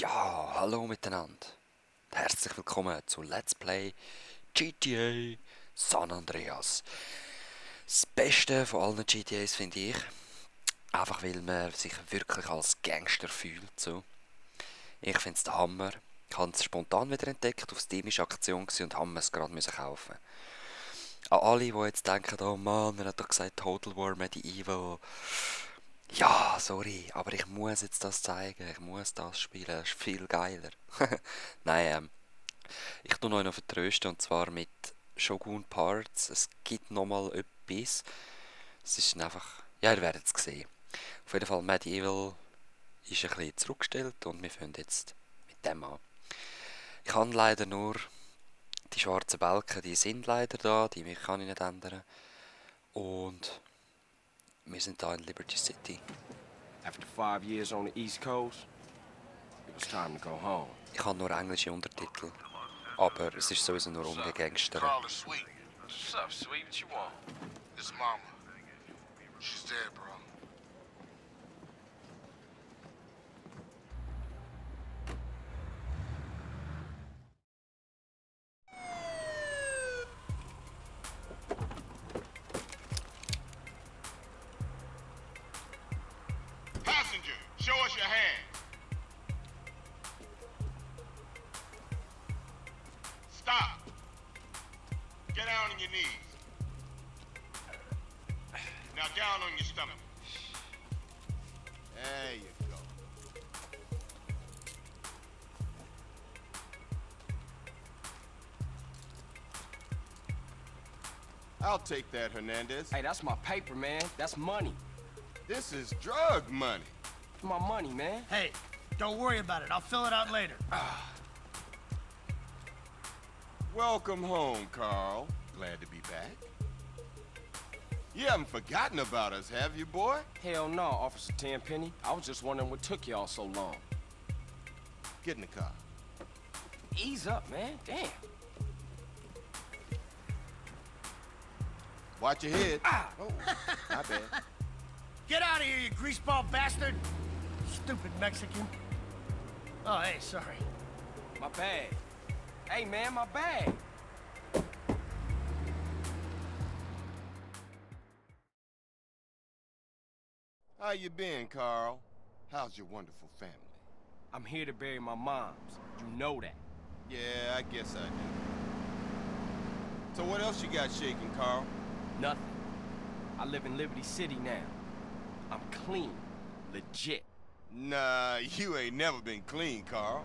Ja, hallo miteinander. Herzlich willkommen zu Let's Play GTA San Andreas. Das Beste von allen GTAs finde ich, einfach weil man sich wirklich als Gangster fühlt. So. Ich finde es der Hammer. Ich habe es spontan wieder entdeckt, auf Steam war Aktion und haben es gerade kaufen. An alle, die jetzt denken, oh Mann, er hat doch gesagt Total War Medieval. Ja, sorry, aber ich muss jetzt das zeigen, ich muss das spielen, das ist viel geiler. Nein, ich tue euch noch vertrösten, und zwar mit Shogun Parts. Es gibt nochmal etwas. Es ist einfach, ja, ihr werdet es sehen. Auf jeden Fall, Medieval ist ein bisschen zurückgestellt und wir fangen jetzt mit dem an. Ich habe leider nur die schwarzen Balken, die sind leider da, die kann ich nicht ändern. Und wir sind da in Liberty City. After 5 years on the East Coast, it was time to go home. Ich habe nur englische Untertitel, aber es ist sowieso nur umgegangster. Carl is sweet. What's up, sweet? What you want? His mama. She's dead, bro. Passenger, show us your hand. Stop. Get down on your knees. Now down on your stomach. There you go. I'll take that, Hernandez. Hey, that's my paper, man. That's money. This is drug money. My money, man. Hey, don't worry about it. I'll fill it out later. Welcome home, Carl. Glad to be back. You haven't forgotten about us, have you, boy? Hell no, Officer Tenpenny. I was just wondering what took y'all so long. Get in the car. Ease up, man. Damn. Watch your head. Oh, not bad. Get out of here, you greaseball bastard! Stupid Mexican. Oh, hey, sorry. My bag. Hey, man, my bag. How you been, Carl? How's your wonderful family? I'm here to bury my moms. You know that. Yeah, I guess I do. So what else you got shaking, Carl? Nothing. I live in Liberty City now. I'm clean. Legit. Nah, you ain't never been clean, Carl.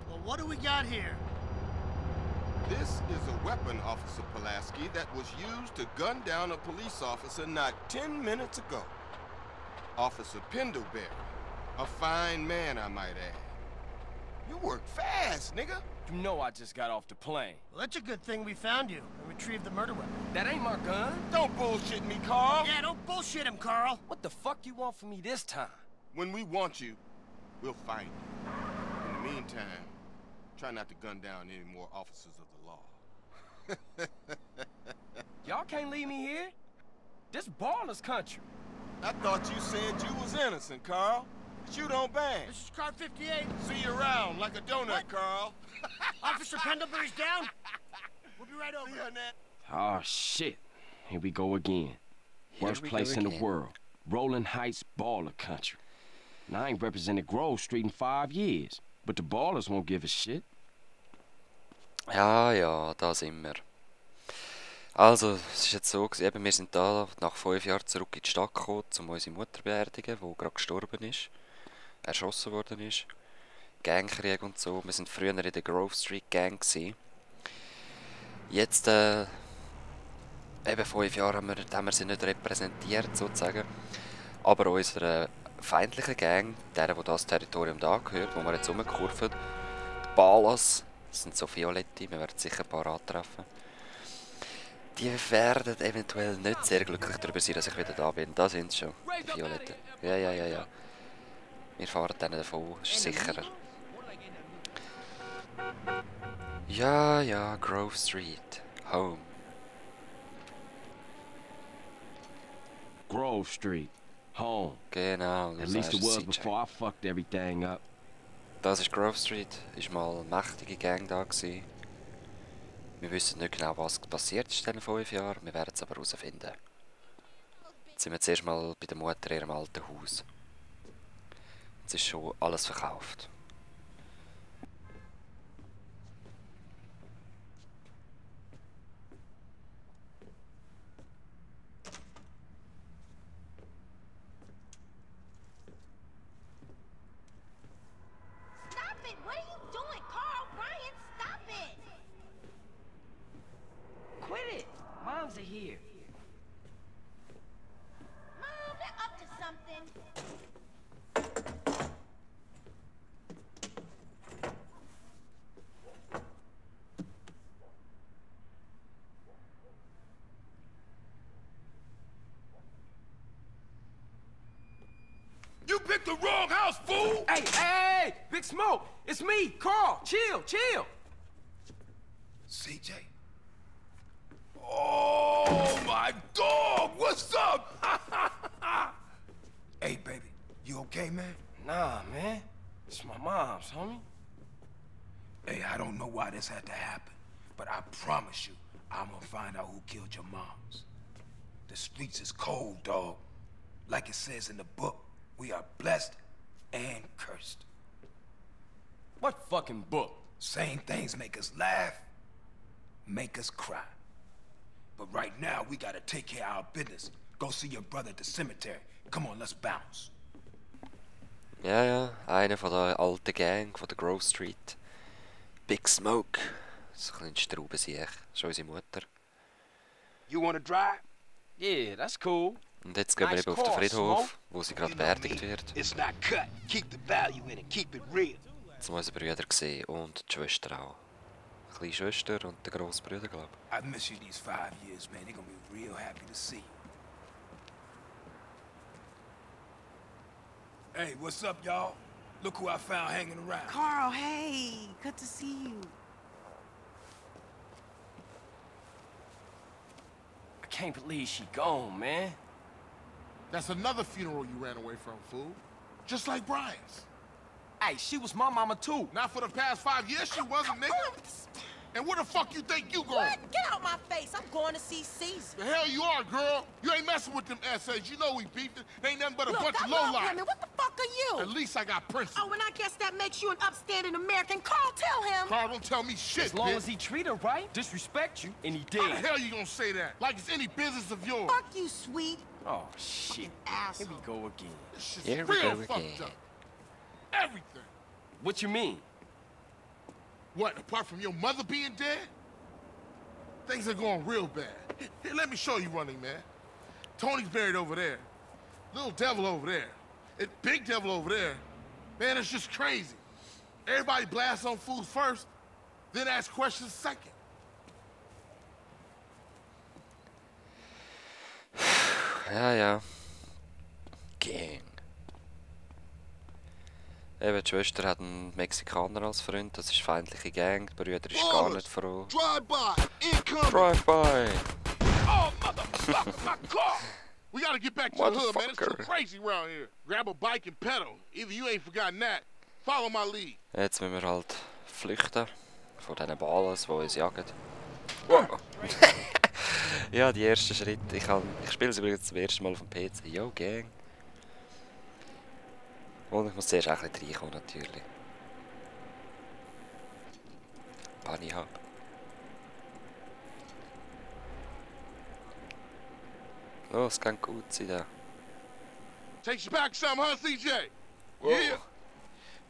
Well, what do we got here? This is a weapon, Officer Pulaski, that was used to gun down a police officer not 10 minutes ago. Officer Pendlebury. A fine man, I might add. You work fast, nigga. You know I just got off the plane. Well, that's a good thing we found you and retrieved the murder weapon. That ain't my gun. Don't bullshit me, Carl. Yeah, don't bullshit him, Carl. What the fuck you want from me this time? When we want you, we'll find you. In the meantime, try not to gun down any more officers of the law. Y'all can't leave me here. This baller's country. I thought you said you was innocent, Carl. But you don't bang. This is car 58. See you around like a donut, What? Carl. Officer Pendlebury's down. We'll be right over. See you, Nat. Oh, shit. Here we go again. Here Worst we place go in the again. world. Rolling Heights baller country. And I ain't represented Grove Street in 5 years. But the ballers won't give a shit. Ja, ja, da sind wir. Also, es ist jetzt so gewesen, eben, wir sind da nach 5 Jahren zurück in die Stadt gekommen, um unsere Mutter zu beerdigen, die gerade gestorben ist, erschossen worden ist. Gangkrieg und so. Wir sind früher in der Grove Street Gang gewesen. Jetzt, eben 5 Jahre haben wir sie nicht repräsentiert, sozusagen. Aber unsere feindliche Gang, der das Territorium da gehört, wo wir jetzt rumkurven, die Balas, das sind so Violette, wir werden sicher ein paar antreffen. Die werden eventuell nicht sehr glücklich darüber sein, dass ich wieder da bin. Da sind sie schon, die Violette. Ja, ja, ja, ja. Wir fahren dann davon, ist sicherer. Ja, ja, Grove Street. Home. Grove Street. Home. Genau, du At least it sagst was es, before I fucked everything up. Das ist Grove Street. Ist mal eine mächtige Gang da gewesen. Wir wissen nicht genau, was passiert ist in diesen 5 Jahren. Wir werden es aber herausfinden. Jetzt sind wir zuerst mal bei der Mutter in ihrem alten Haus. Jetzt ist schon alles verkauft. Stop it! What are you doing, Carl? Brian, stop it! Quit it! Moms are here. Mom, they're up to something. You picked the wrong house, fool! Hey! Big Smoke! It's me, Carl! Chill! CJ? Oh, my dog! What's up? Hey, baby, you okay, man? Nah, man. It's my mom's, homie. Hey, I don't know why this had to happen, but I promise you, I'm gonna find out who killed your moms. The streets is cold, dog. Like it says in the book, we are blessed and cursed. What fucking book? Same things make us laugh, make us cry. But right now, we gotta take care of our business. Go see your brother at the cemetery. Come on, let's bounce. Ja, einer von der alten Gang von der Grove Street. Big Smoke. So ein kleiner Straubensiech. Das ist unsere Mutter. You wanna drive? Yeah, that's cool. Und jetzt gehen wir Nice eben auf den call, Friedhof, Smoke. wo sie gerade beerdigt wird. It's not cut. Keep the value in it. Keep it real. Jetzt haben wir unsere Brüder gesehen und die Schwester auch. Die kleine Schwester und der grosse Bruder, glaube ich. I miss you these 5 years, man. They're gonna be real happy to see you. Hey, what's up, y'all? Look who I found hanging around. Carl, hey, good to see you. I can't believe she gone, man. That's another funeral you ran away from, fool. Just like Brian's. Hey, she was my mama too. Not for the past 5 years, she wasn't, nigga. And where the fuck you think you going? What? Get out my face. I'm going to see Caesar. The hell you are, girl. You ain't messing with them essays. You know we beefed it. They ain't nothing but a Look, bunch I of love lowlife. women. What the fuck are At you? least I got principles. Oh, and I guess that makes you an upstanding American. Carl, tell him. Carl, don't tell me shit, As long bitch. as he treat her right, disrespect you, and he How the did. hell you gonna say that? Like it's any business of yours. Fuck you, sweet Oh, shit. Here asshole. we go again. This shit's Here we real go fucked again. up. Everything. What you mean? What, apart from your mother being dead? Things are going real bad. Here, let me show you running, man. Tony's buried over there. Little devil over there. And big devil over there. Man, it's just crazy. Everybody blasts on food first, then ask questions second. Ja. Gang. Eben, die Schwester hat einen Mexikaner als Freund, das ist feindliche Gang, der Brüder ist gar nicht froh. Drive-by, incoming. Drive-by! Oh, motherfucker, my car! We gotta get back to the hood, man. It's too Motherfucker. crazy around here. Grab a bike and pedal. Either you ain't forgotten that. Follow my lead. Jetzt müssen wir halt flüchten von diesen Ballers, die uns jagen. Wow. Ja, die ersten Schritte. Ich spiele es übrigens zum ersten Mal auf dem PC. Yo, Gang. Und ich muss zuerst auch ein bisschen reinkommen, natürlich. Bunny Hub. Los, kann gut sein da. Takes you back some, huh, CJ? Whoa. Yeah.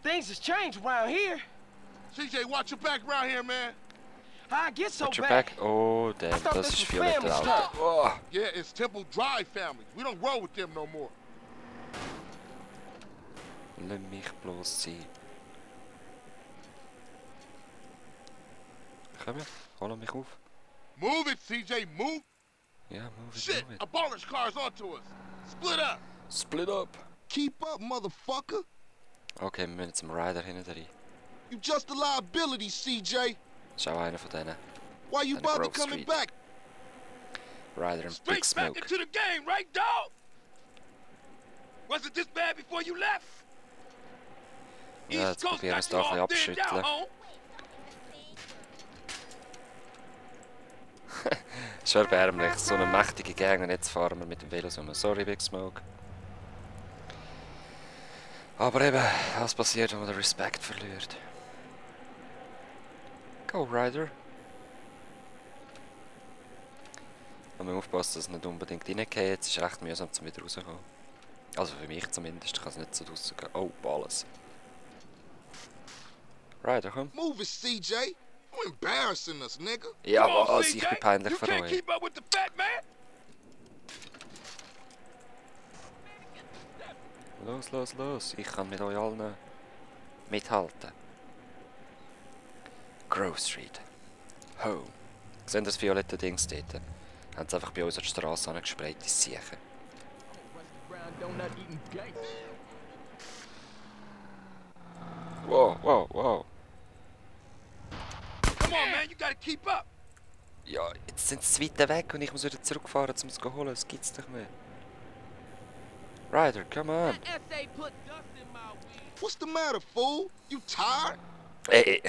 Things has changed around here. CJ, watch your back around here, man. How I get so Watch your bad? back. Oh, damn, thought das this ist was violett family laut. stuff. Oh. Yeah, it's Temple Drive family. We don't roll with them no more. Lass mich bloß sein. Komm her, hol mich auf. Move it, CJ, move. Ja, move it, Shit, move it. abolish cars onto us. Split up. Split up! Keep up, motherfucker. Okay, wir müssen zum Rider hinten rein. You just a liability, CJ. Schau einer von denen. Why you Then bother Grove coming Street. back? Rider and Straight Big back Smoke. into the game, right, dog? Was it this bad before you left? Ja, jetzt probieren wir es da ein bisschen abschütteln. Ist erbärmlich, so eine mächtige Gang und jetzt fahren wir mit dem Velo um. Sorry, Big Smoke. Aber eben, was passiert, wenn man den Respekt verliert? Go, Ryder! Man muss aufpassen, dass es nicht unbedingt reingeht. Es ist echt mühsam, um wieder rauszukommen. Also für mich zumindest, kann es nicht so draussen gehen. Oh, Balles. Ryder, komm. Move it, CJ. You embarrassing us, nigga. Ja, was? Ich bin peinlich You für can't euch. keep up with the fat man. Los, los, los. Ich kann mit euch allen mithalten. Grove Street. Home. Sehen das violette Dings dort? Haben sie einfach bei uns an die Straße angesprayt, die Siechen. Wow, wow, wow. Come on, man, you gotta keep up. Ja, jetzt sind sie zu weit weg und ich muss wieder zurückfahren, um es zu holen. Das gibt's doch nicht. Ryder, come on. What's the matter, fool? You tired? Ey,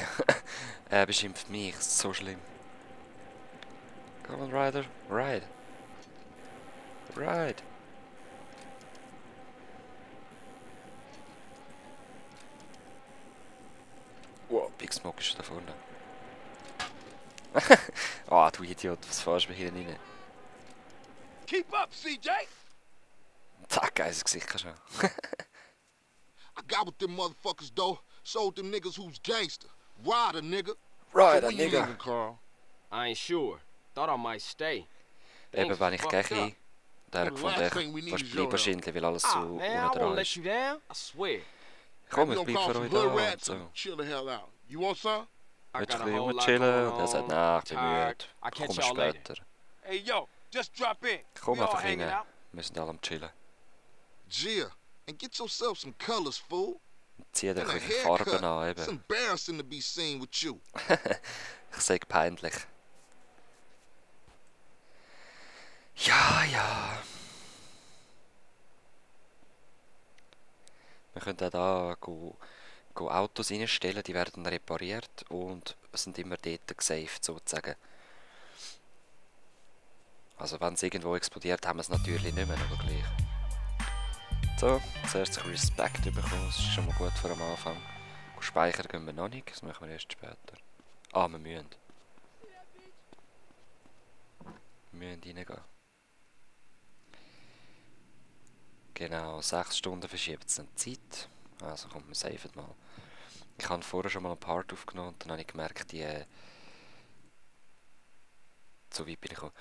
er beschimpft mich, so schlimm. Come on, Ryder, ride. Ride. Wow, Big Smoke ist da vorne. Ah, du Idiot, was fährst du mir hier rein? Keep up, CJ. Zack, geiles Gesicht schon. I got with them motherfuckers, though. Showed them niggas who's gangster. Ryder, nigga. Ryder, So when you nigga. leaving, Carl? I ain't sure. Thought I might stay. Eben, wenn ich fucked gehe, up. der The gefunden, last thing we need fast is bleib your wahrscheinlich, weil alles so Ah, man, unten I won't dran let ist. you down. I swear. Komm, You ich gonna bleib call für some euch da hood und rats so. and chill the hell out. You want some? I Willst du got ein a whole bisschen lot chillen? going Und er sagt, on. nein, ich bin Tired. müde. I'll catch Komm y'all later. später. Hey, yo, just drop in. Komm We all einfach hanging rein. out. Wir sind alle am chillen. Gia, and get yourself some colors, fool. Zieh dir And ein a bisschen Farben haircut. an, It's eben. embarrassing to be seen with you. Ich sag peinlich. Ja, ja. Wir können auch da go Autos reinstellen, die werden dann repariert und sind immer dort gesaved, sozusagen. Also wenn es irgendwo explodiert, haben wir es natürlich nicht mehr, aber gleich. So, zuerst ein Respekt bekommen, das ist schon mal gut für am Anfang. Speichern gehen wir noch nicht, das machen wir erst später. Ah, wir müssen. Wir müssen reingehen. Genau, 6 Stunden verschiebt es dann die Zeit. Also kommt, wir saven mal. Ich habe vorher schon mal einen Part aufgenommen und dann habe ich gemerkt, so weit bin ich gekommen.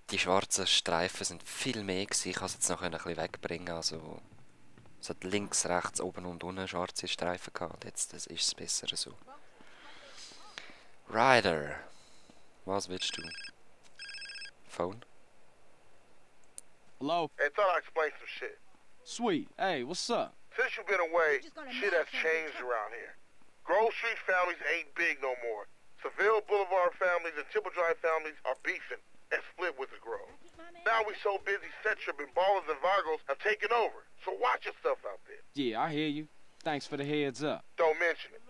Die schwarzen Streifen sind viel mehr gewesen. Ich kann es jetzt noch ein bisschen wegbringen. Also, es hat links, rechts, oben und unten schwarze Streifen gehabt. Jetzt ist es besser so. Ryder, was willst du? Phone? Hello? Hey, thought I'd explain some shit. Sweet. Hey, what's up? Since you've been away, shit has changed around here. Grove Street families ain't big no more. Seville Boulevard families and Temple Drive families are beefing and split with the Grove. Now we so busy, set tripping ballers and Vagos have taken over. So watch your stuff out there. Yeah, I hear you. Thanks for the heads up. Don't mention it.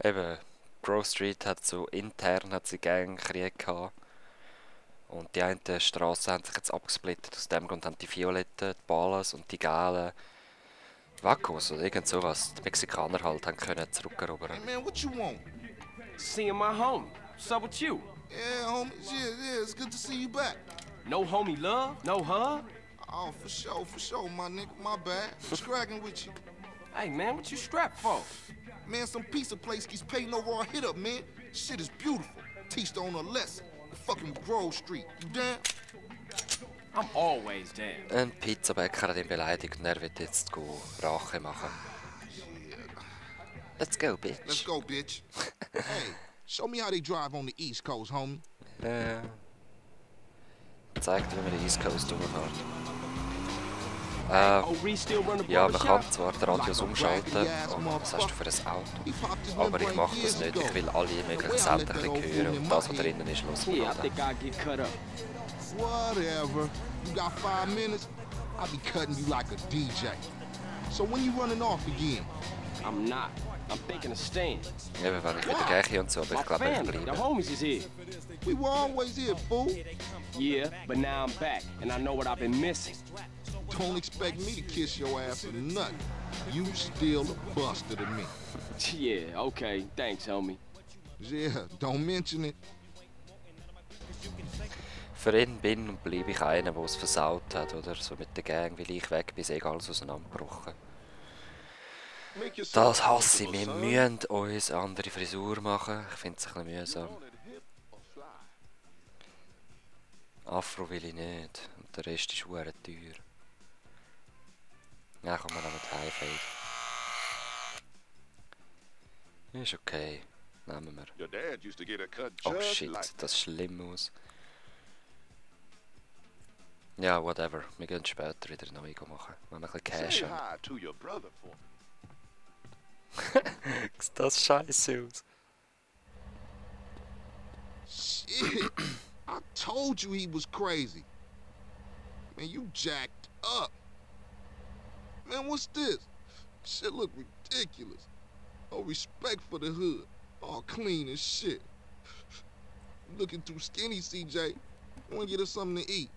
Eben, Grove Street hat so intern hat sie Gangkrieg gehabt. Und die einen Straßen haben sich jetzt abgesplittet. Aus dem Grund haben die Violetten, die Ballas und die Gelben Vagos oder irgend sowas. Die Mexikaner halt haben können zurückerobern. Hey, man, what you want? Seeing my homie. What's up with you? Yeah, homie. Yeah, it's good to see you back. No homie love? No hug? Oh, for sure, my nigga. My bad. What's cracking with you? Hey, man, what you strapped for? Man, some pizza place keeps paying over our hit up, man. Shit is beautiful. Teach the owner a lesson. Fucking Grove Street. You down? I'm always down. Ein Pizzabäcker hat ihn beleidigt und er wird jetzt Rache machen. Let's go, bitch. Let's go, bitch. Hey, show me how they drive on the East Coast, homie. Ja. Zeigt, wie man den East Coast rumfährt. Oh, Reese still run the Ja, man barbershop? kann zwar die Radios umschalten, was hast du für ein Auto? Aber ich mache das nicht, ich will alle möglichen Sender ein bisschen hören und das, was drinnen ist, Yeah, I losladen. think I'll get cut up. Whatever. You got 5 minutes? I'll be cutting you like a DJ. So when you running off again? I'm not. I'm thinking of staying. Eben, wenn ich wieder gehe und so, aber My ich glaube, ich family, the bleibe. homies is here. We were always here, fool. Yeah, but now I'm back, and I know what I've been missing. Don't expect me to kiss your ass or nothing. You still a buster to me. Yeah, okay. Thanks, homie. Yeah, don't mention it. Für ihn bin und bleibe ich einer, der es versaut hat, oder? So mit der Gang, weil ich weg bin, ist eh alles auseinandergebrochen. Das hasse ich. Wir müssen uns eine andere Frisur machen. Ich finde es ein bisschen mühsam. Afro will ich nicht. Und der Rest ist verdammt teuer. Ja, komm mal noch mit Highfade. Ist okay. Nehmen wir. Oh shit, das sieht schlimm aus. Ja, whatever. Wir gehen später wieder neu machen. Wenn wir ein bisschen Cash haben. Sieht das scheiße aus. Shit, I told you he was crazy. Man, you jacked up. Man, what's this? Shit look ridiculous. No respect for the hood. All clean as shit. Looking too skinny, CJ. I wanna get us something to eat.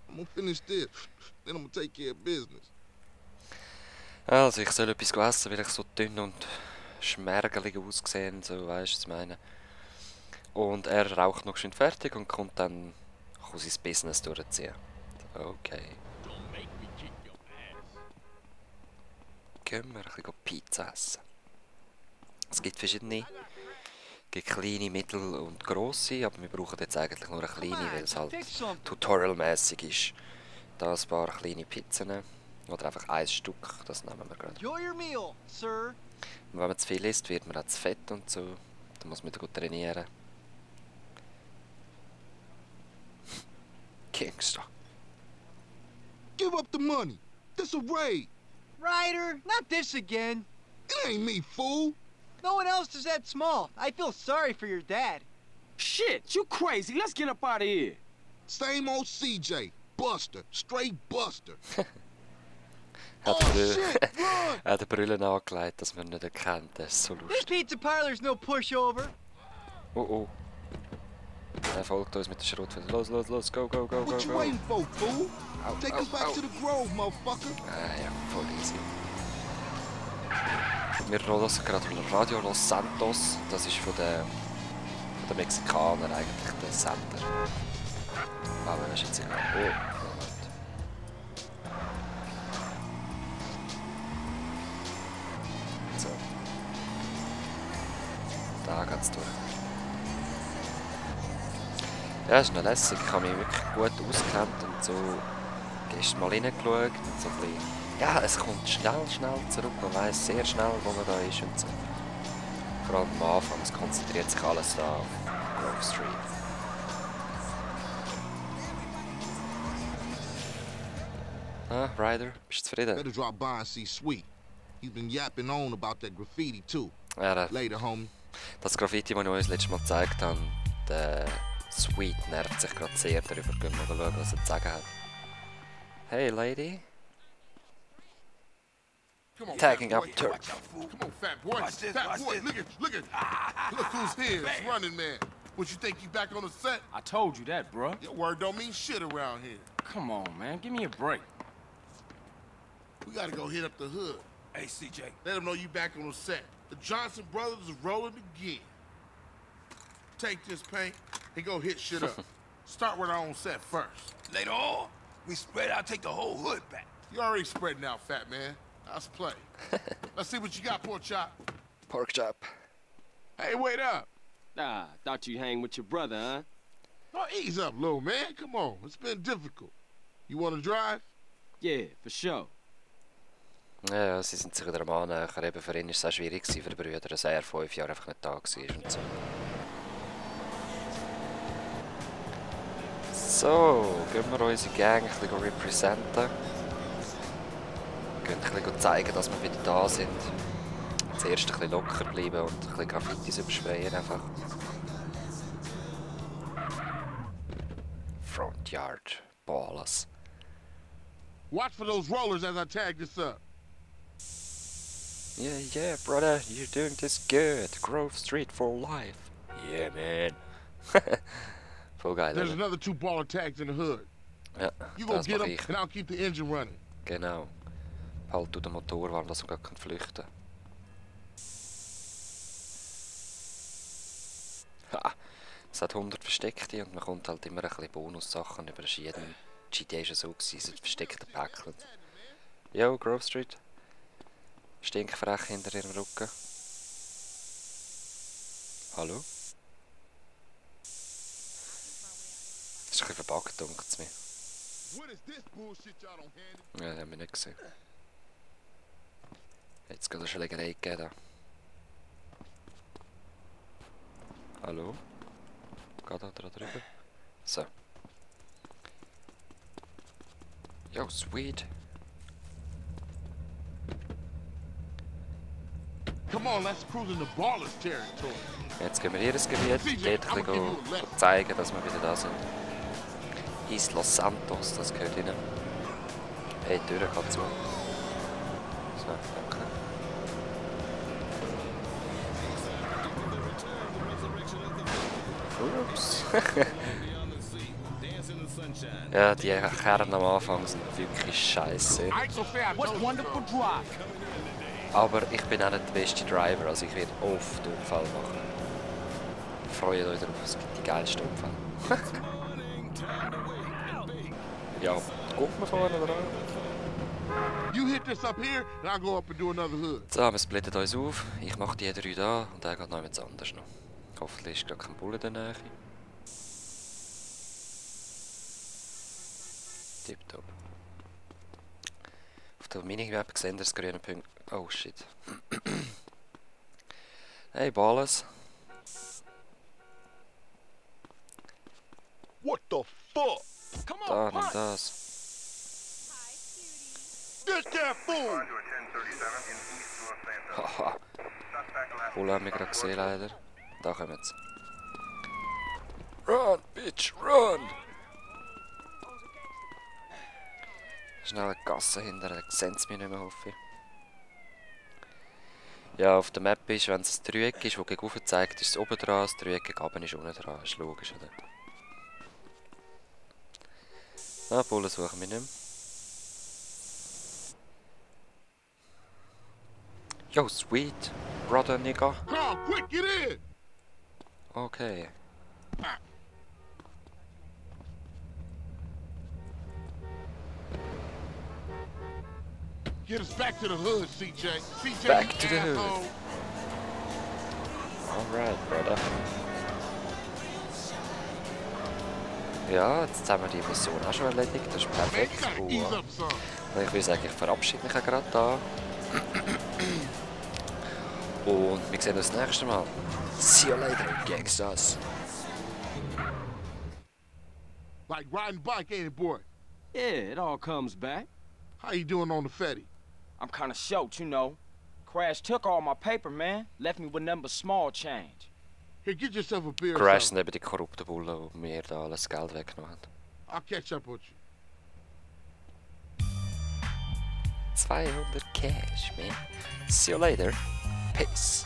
I'm gonna finish this, then I'm gonna take care of business. Also, ich soll etwas essen, weil ich so dünn und schmergelig aussehe, so, weißt du, was ich meine. Und er raucht noch schön fertig und kommt dann sein Business durchziehen. Okay. Gehen wir ein bisschen Pizza essen. Es gibt verschiedene. Es gibt kleine, mittel und grosse, aber wir brauchen jetzt eigentlich nur eine kleine, weil es halt tutorialmäßig ist. Da ein paar kleine Pizzen. Oder einfach ein Stück, das nehmen wir gerade. Und wenn man zu viel isst, wird man auch zu fett und so. Da muss man gut trainieren. Gangster. Give up the money. This a raid. Ryder, not this again. It ain't me, fool. No one else is that small. I feel sorry for your dad. Shit, you crazy. Let's get up out of here. Same old CJ. Buster. Straight Buster. Er hat die Brille angelegt, dass man ihn nicht erkennt. Das ist so This lustig. pizza parlor's no pushover. Oh oh. Er folgt uns mit der Schrotflinte. Los, los, los, go, go, go, go, What you go. waiting for, fool? Au, Take au, us back au. to the Grove, motherfucker. Ah ja, voll easy. Wir hören gerade Radio Los Santos. Das ist von den Mexikanern eigentlich der Sender. Ah, wenn ist jetzt egal. Oh, Moment. So. Da geht's durch. Ja, ist noch lässig. Ich habe mich wirklich gut ausgekannt und so gestern mal reingeschaut und so ein bisschen. Ja, es kommt schnell zurück. Man weiss sehr schnell, wo man da ist und so. Vor allem am Anfang, es konzentriert sich alles da auf Grove Street. Ah, Ryder, bist du zufrieden? Better drop by and see Sweet. He's been yapping on about that graffiti too. Ja, Later, homie. das Graffiti, das ich euch letztes Mal gezeigt habe, der Sweet nervt sich gerade sehr darüber. Gehen wir mal schauen, was er zu sagen hat. Hey, Lady. Come on, Tagging fat up boy. Turk. Come on, fat boy. Fat boy, look at. Look who's here. It's Running Man. What, you think you back on the set? I told you that, bruh. Your word don't mean shit around here. Come on, man. Give me a break. We gotta go hit up the hood. Hey, CJ. Let them know you back on the set. The Johnson brothers is rolling again. Take this paint and go hit shit up. Start with our own set first. Later on, we spread out, take the whole hood back. You already spreading out, fat man. Let's play. Let's see what you got, pork chop. Pork chop. Hey, wait up. Ah, thought you hang with your brother, huh? Oh, ease up, little man. Come on. It's been difficult. You want to drive? Yeah, for sure. Ja, sie sind sich wieder am Annähern. Eben für ihn war es auch schwierig für den Brüder, dass er 5 Jahre einfach nicht da war und so. So, gehen wir unsere Gang ein bisschen representen. Gehen ein bisschen zeigen, dass wir wieder da sind. Zuerst ein bisschen locker bleiben und ein bisschen Graffitis übersprayen einfach. Front Yard, Ballas. Watch for those rollers as I tag this up. Yeah, brother, you're doing this good. Grove Street for life. Yeah, man. Voll geil, There's oder? another 2 baller tags in the hood. Ja, You go das get mach them, ich. and I'll keep the engine running. Genau. Halt du den Motor warm, dass man gar flüchten kann. Ha! Es hat 100 Versteckte und man kommt halt immer ein bisschen Bonussachen über jeden. GTA ist ja so gewesen, so versteckte Päckchen. Yo, Grove Street. Stinkfrech hinter ihrem Rücken. Hallo? Das ist ein bisschen verbuggt, denkt es mir. Ja, das haben wir nicht gesehen. Jetzt geht eine Schlägerei gegeben. Hallo? Geht da drüber? So. Yo, sweet. Come on, let's cruise into Ballas territory. Jetzt gehen wir hier ins Gebiet, dort ein bisschen zeigen, dass wir wieder da sind. Isla Santos, das gehört rein. Hey, die Tür geht zu. So, danke. Ups. Ja, die Kerren am Anfang sind wirklich scheiße. Aber ich bin auch nicht der beste Driver, also ich werde oft Unfall machen. Freut euch darauf, es gibt die geilsten Unfälle. Ja, guck mal vorne oder an. You hit this up here, and I'll go up and do another hood. So, wir splitten uns auf. Ich mache die 3 da und er geht noch etwas anderes noch. Hoffentlich ist gerade kein Bulle in der Nähe. Tipptopp. Auf der Minimap gesehen das grüne Punkt. Oh shit. Hey Ballas. What the fuck? Da, nimm das. Get that fool! Haha. Bulle haben wir gerade gesehen leider. Da kommen sie. Run, bitch, run! Schnell eine Gasse hinter, dann sehen sie mich nicht mehr, hoffe ich. Ja, auf der Map ist, wenn es ein Dreieck ist, das gegen oben zeigt, ist es oben dran, das Dreieck gegen unten ist unten dran. Ist logisch, oder? Ah, Bullen suchen wir nicht mehr. Yo, sweet, brother nigga. Carl, quick, get in! Okay. Get us back to the hood, CJ. CJ, Back you to the hood. asshole. Alright, brother. Ja, jetzt haben wir die Mission auch schon erledigt, das ist Man, you perfekt. gotta ease up some. Ich würde sagen, ich verabschiede mich auch gerade da. Und wir sehen uns das nächste Mal. See you later, Gangsters. Like riding bike, ain't it, boy? Yeah, it all comes back. How you doing on the Fetty? I'm kinda short, you know. Crash took all my paper, man. Left me with nothing but small change. Here, get yourself a beer or Crash something. sind eben die korrupten Bullen, die mir da alles Geld weggenommen haben. I'll catch up with you. 200 Cash, man. See you later. Peace.